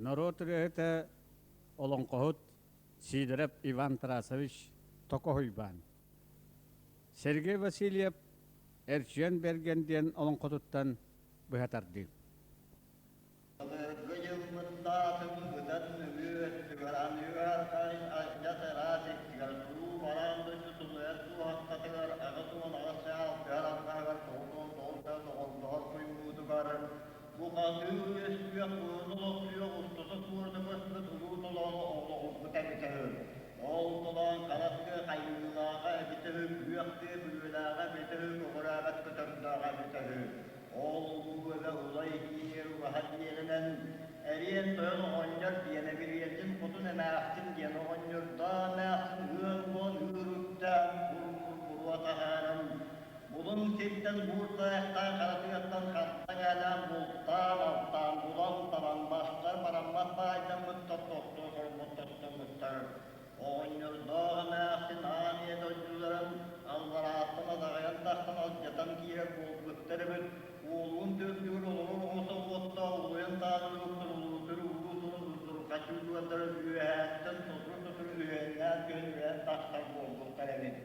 Норуот ырыаһыта, олоҥхоһут Сидоров Иван Тарасович Токо Уйбаан. Сергей Васильев Эрчийэн Бэргэн диэн олоҥхотуттан быһа тардыы. Былыргы дьылбыттаатын быдан нөҥүө өттүгэр аныгы адьас ыраас иккигэр туруу бараан дойду тулуйар дууһахтатыгар 88 саа алтыһар алҕаһыгар 99 саа доҕордоһор туймуутугар Бухатыыр үөскүөх, уһун олохсуйуох устата суорда көспүт улуу толоону олоҕурбут эбитэ үһү. Ол толоон хара тыа хайыылааҕа эбитэ үһү, күөх тыа күрүөлээҕэ эбитэ үһү, көҕүрээбэт көтөрдөөҕө эбитэ үһү. Ол улуу эбэ улай киириэр ураһа диэринэн эриэн тойон оҕонньор диэн эбириэтин хотун эмээхсин диэн оҕонньордоох эмээхсин ыал буолан ыыр үктээн кур-кур буруо таһааран Булуҥ сиртэн буур тайахтаах хара тыаттан харда ээлээн бултаан-алтаан, булан-талан, бастар бараммат баайдаммыттар, тохтуу сорбут-тостоммуттар. Оҕонньордоох эмээхсин аан ийэ дойдуларын алларааттан адаҕайан тахсан алдьатан киирэр буолбуттар эбит. Уолуун төрдүгэр олорор оҕо собуоттаах улуйан таалыыбыттар улуутары улуу турун урдурҕаччы удуордара үөһээттэн сотору-сотору үһүөннээн түһэн үрэн тахсар буолбуттар эбит.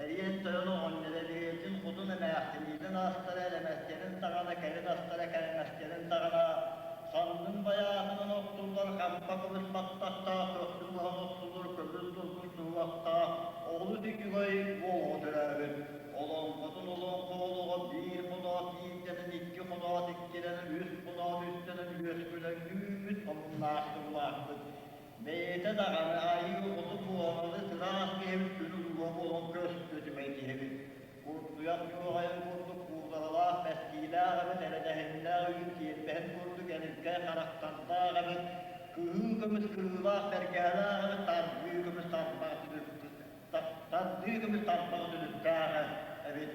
Эриэн тойон оҕонньор эбиэтин хотун эмээхсиниитин астара элэмэстэрин саҕана кэлин астара кэлэмэстэрин саҕана саннын байаатынан охсуллар хампа көмүс баттахтаах көхсүн уһан охсуллар көмүс тургун суһуохтаах олус үчүгэй уолу төрөөбүт. Олоҥхотун олоҥхо олоҕо биир хоноот биирдэнэн, икки хоноот иккилэнэн, үс хоноот үстэнэн үөскүлэҥнүүммүт омуннаах тыллаахпыт. Бэйэтэ даҕаны айыы хоту буоланы сыраас киһибит күн улууһа буолан көстүтүмэй киһибит. Куртуйах ньуоҕайын курдук куударалаах мэскиилээх эбит, эрэдэһиннээх үүт тиэрбэһин курдук эрилкэй харахтардаах эбит, кыһыы көмүс кырыылаах бэргэһэлээх эбит, тардыы көмүс тарбах тардыы көмүс тарбах үтүлүктээх эбит.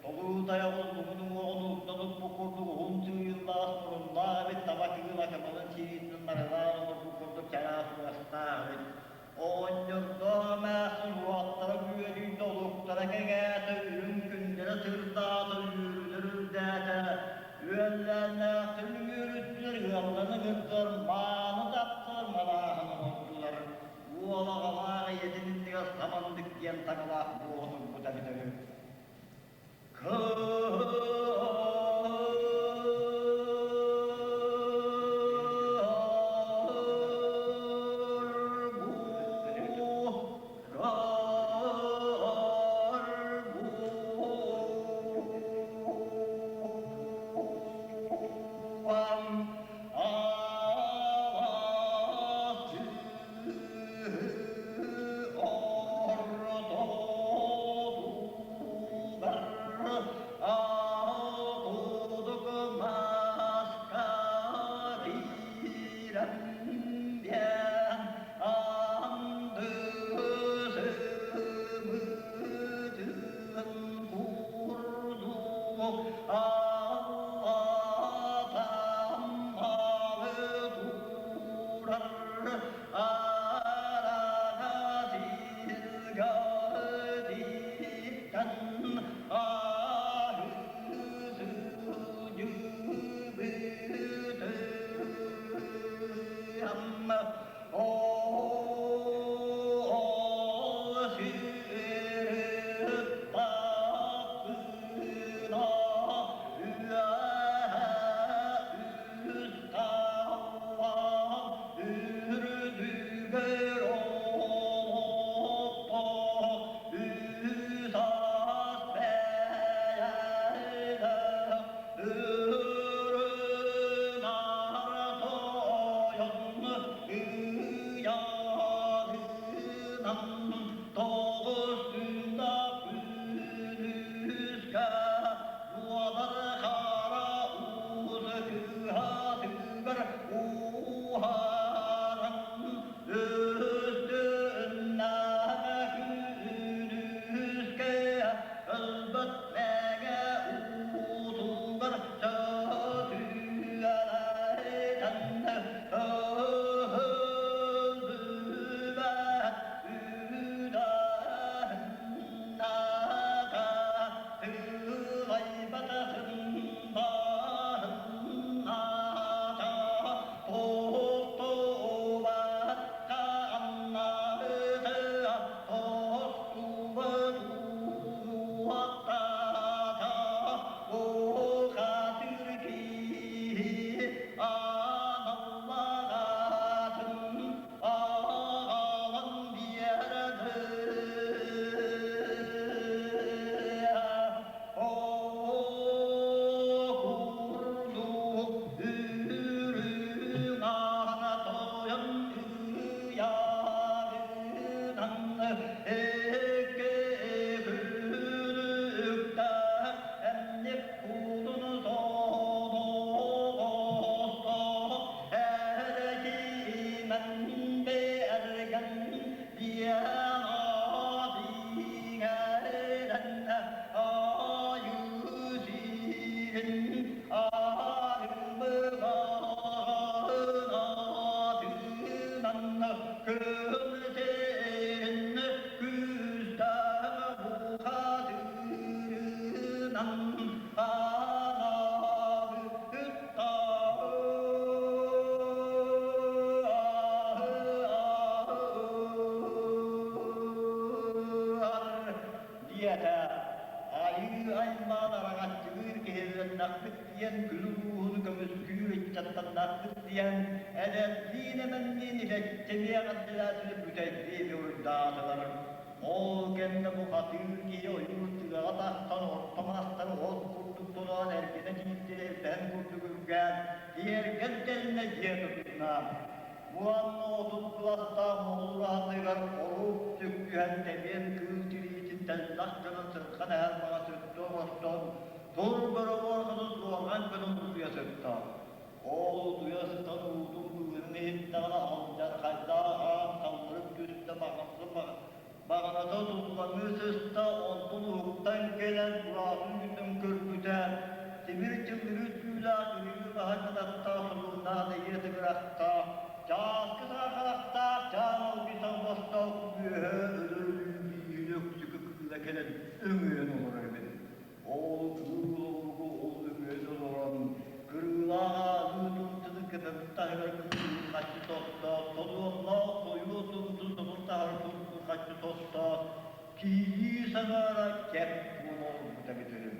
Толуу тайаҕын лугун уҥуоҕун устан укпут курдук уһун сыыйыллаах муруннаах эбит, таба кыыла кымылын сириитин нарылаан олорбут курдук чараас уостаах эбит. Оҕонньордоох эмээхсин уоттара күөдүйдэ, олуктара кэҥээтэ, үрүҥ күннэрэ сырдаата, үөрүүлэрэ үрдээтэ. Үөллээннээхтэрин үөрүттүлэр, ыалларын ыҥырдылар, мааны тапталар малааһын оҥордулар. Уол аҕалаах ийэтин иннигэр самандык диэн таҥалаах буола турбута эбитэ үһү. диэтэ. Айыы аймаҕын араҥаччылыыр киһилэннэхпит диэн күн улууһун көмүскүүр ыччаттаннахпыт диэн эдэрдиин эмэнниин илэччэниэ эҕэрдэлээтилэр бүтэйдии буруйдаатылар. Ол кэннэ бу хатыыр киһи ойуур тыаҕа тахсан орто мастары от курдук толоон эргинэ тиийдэр элбэһин курдук үргээн тиэргэн кэлинэ дьиэ тутунна. Уонна 30 кылаастаах моҕол ураһатыгар орук түккүһэн тэбиэн кыыл тириитин тэллэх гынан сырхан эһэр баҕа сырда оҥостон тур бөрө суорҕан гынан утуйа сытта. Ол утуйа сытан уутун быыһын иһиттэҕинэ алдьархайдаах аан саллырып түстэ баҕаната туллаҥыы сыста, онтон уһуктан кэлэн бураатын бүтүн көрбүтэ, тимир чыллырыы түүлээх илиҥҥи баһа кынаттаах содулнаах нэһиэ тыгырахтаах, чааскы саахарахтаах чаан алгыс албастаах үөһэ өлөр-өлүү өксүкү кыыла кэлэн өҥөйөн олорор эбит. Ол кыыл олугу ол өҥөйөн олорон, кырыылаах аалыы тумтуну кытын таһыгар кыылын хаччы тостоот, толуоннаах хойуу тумтун тобул таһар тумтун хаччы тостоот, киһилии саҥара кэп буола олорбута бүтүрүм.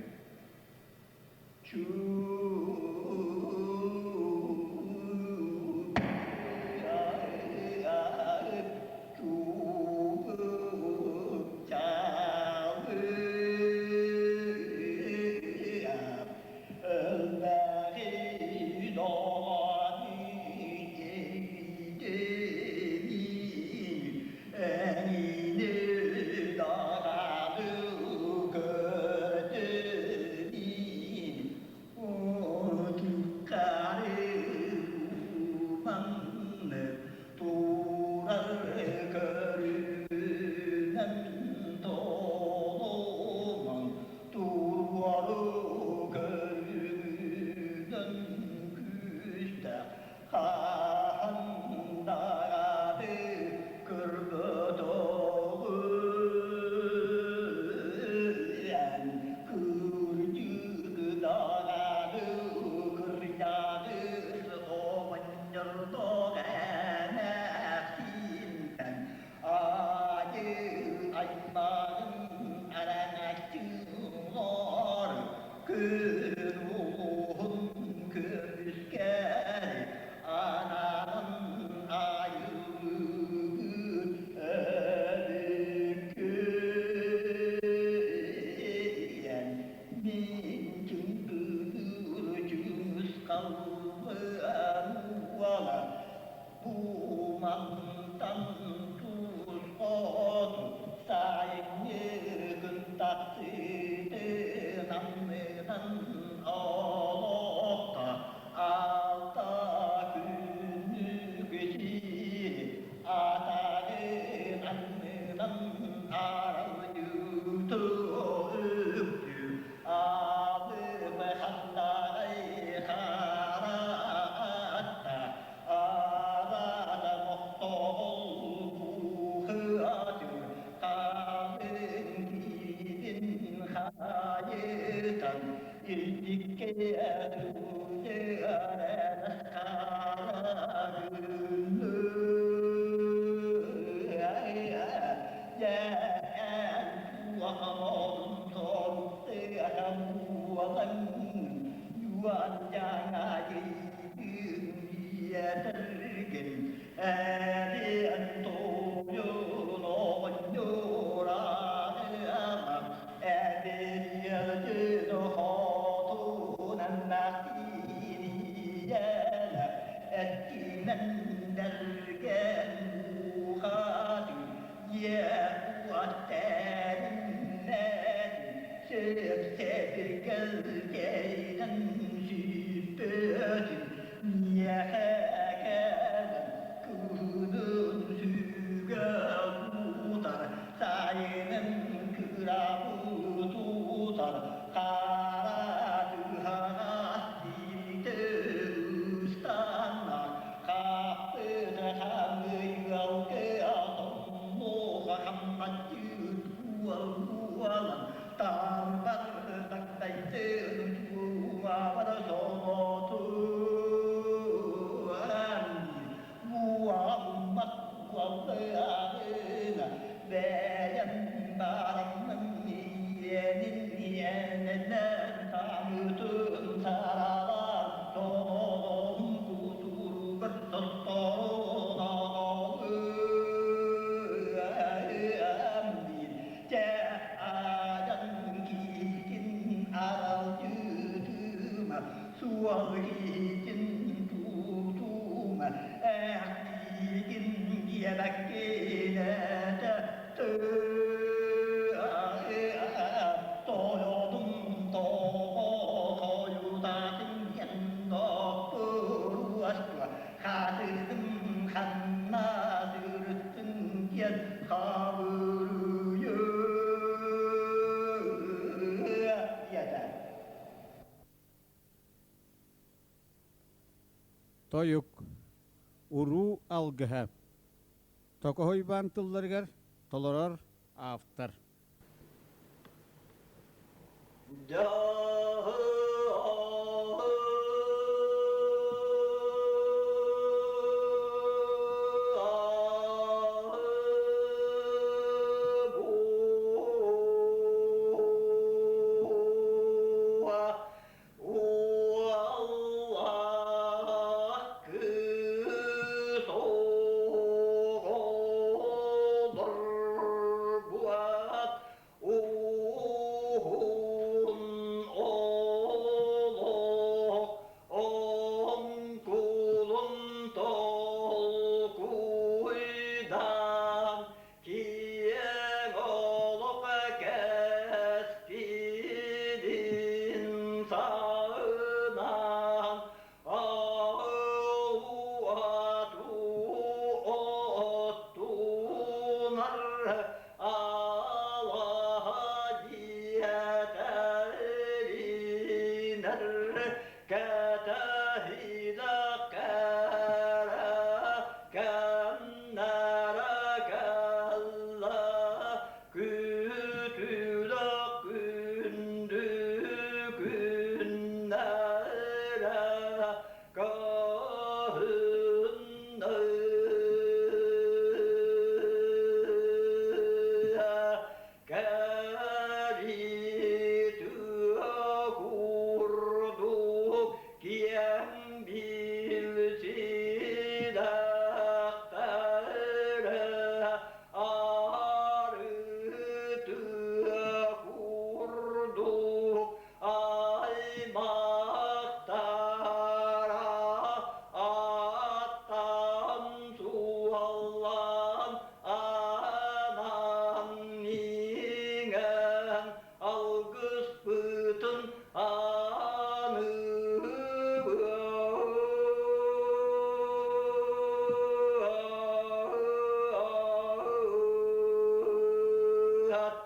Суол киһитин тутума, Ээх киһитин диэбэккин этэ Тойонум тоҕо хойутаатыҥ диэн доппуруостуо, Хатыным ханна сырыттыҥ диэн хабырыйыа диэтэ. Тойук, уруу алгыһа. Токоһуйбаан тылларыгар толорор автор. Уоллаах кыыс оҕолорбуат уһун олох оҥкулун толкуйдаан киэҥ олох кэскилин саҕынан оттунар алаһа диэтэринэр кэтэһиилэ кэрэ кэмнэрэ кэллэ күтүлэ күндү күннэрэ көһүннэ Кэрии тыа курдук киэҥ билсиилээхтэрэ арыы тыа курдук аймахтара аттан суоллаан анаан иҥэн алгыспытын аныыбыат.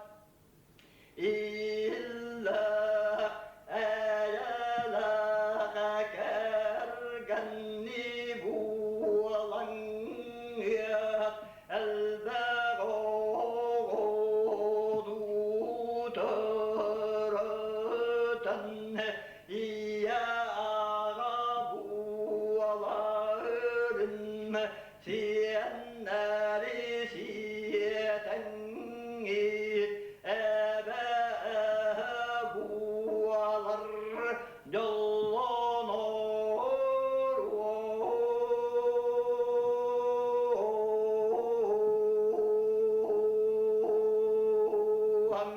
Иллээх эйэлээх кэргэнни буолаҥҥыат элбэх оҕону төрөтөн ийэ аҕа буоларын сиэннэри сиэтэҥҥит эбэ буолар дьоллоноруоҥ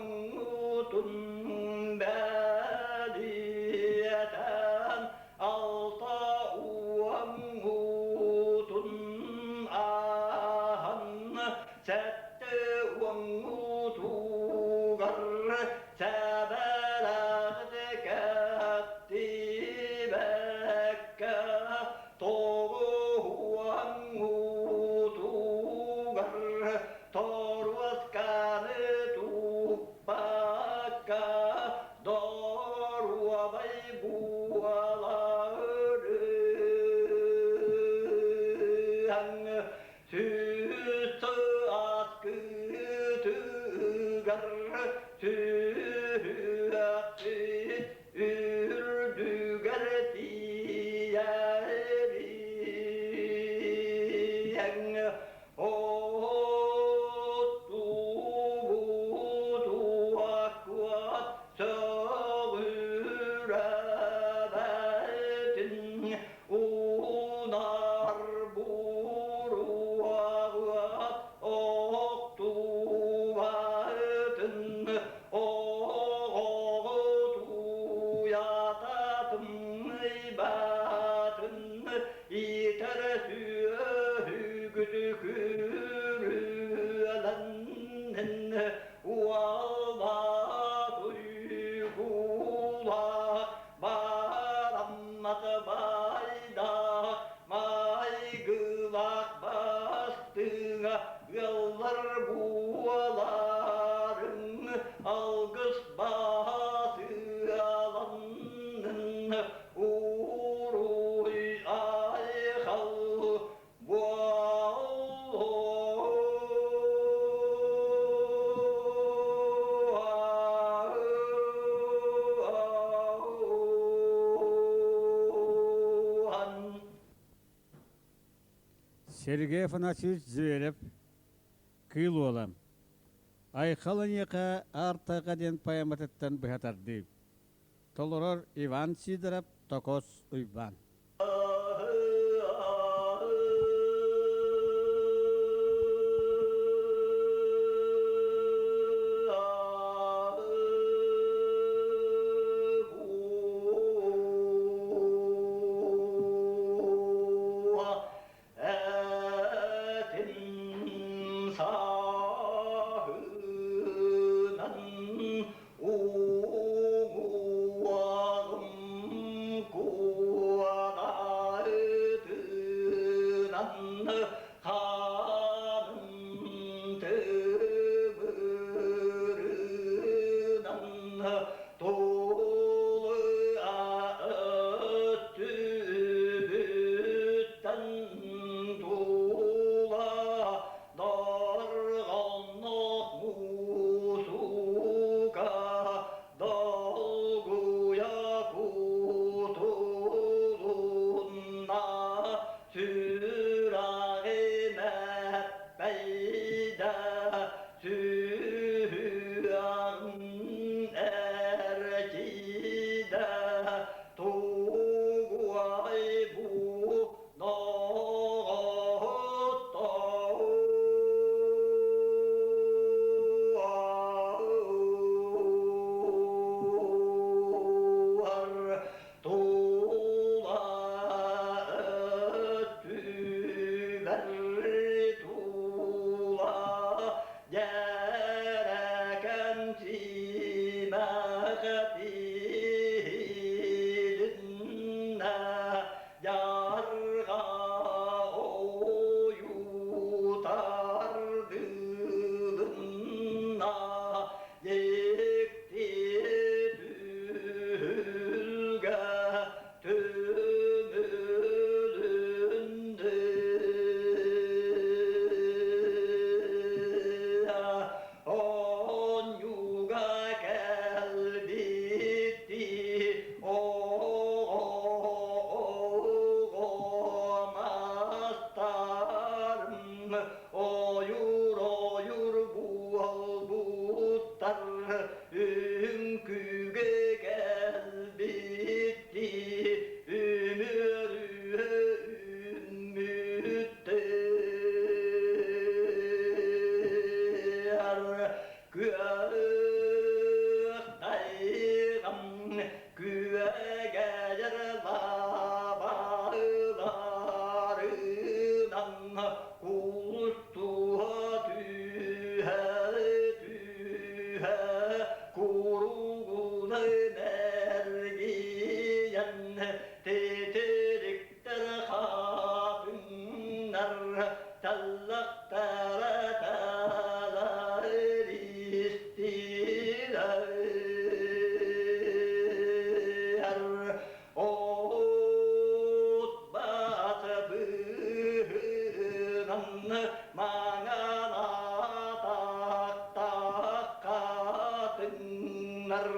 биэһуоҥҥутун бэлиэтээн алта уоҥҥутун ааһан сэттэ уоҥҥутугар сэбэлэҕит кэхтибэккэ тоҕуһуоҥҥутугар торуосканы туппакка доруобай буоларыаҥ Сүүс аскытыгар сүһүөхпүт үрдүгэр тиийэриэҥ Оттубут уоккуот сөҕүрэбэтин унар буруоҕа. Сергей Афанасьевич Зверев, Кыыл Уола, Айхал эйиэхэ Аар тайҕа диэн поэматыттан быһа тардыы. Толорор Иван Сидоров, Токос Уйбаан. Этим саһынан уҥуоҕум куонаытынан хааным тымырынан Тулуа өттүбүттэн тула дорҕоннох муусука долгуйа кутулунна сүрэҕим эппэйдэ сүһүөҕүм эргийдэ тугуай бу доҕоттоор Тула өттүбэр тула дьэрэкэн симэх тиһилиннэ дьарҕа ойутар дылынна Дьикти түһүлгэ түмүлүндү Оонньууга кэлбиттии оҕо мастарым Ойуур-ойуур буолбуттар үҥкүүгэ кэлбиттии үмүөрүһэ үүммүттэр. Күөх тайҕам күөгэйэр лабааларынан Кустуһа түһэ түһэ куругунай мэргийэн титириктэр хатыҥнар таллахтара талар истилэр От батыбыһынан маҥан атахтаах хатыҥнар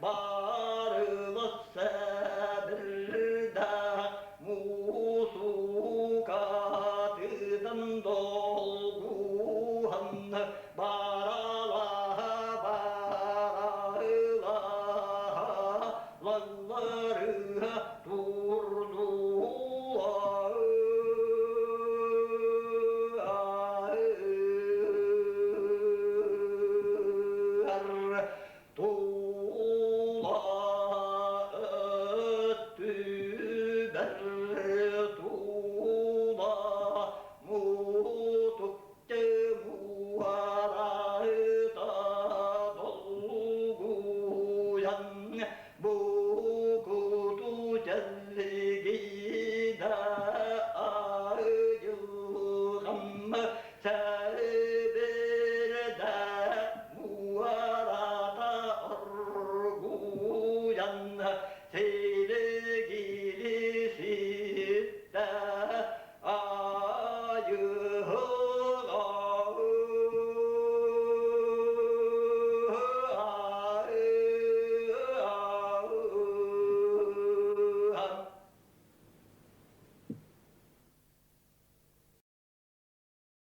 барылас сэбирдэх муусукатынан долгуһан баралаһа баралаһа Лалларыа турдуа Тула өттүбэр тула мутук Буарайта долгуйан бу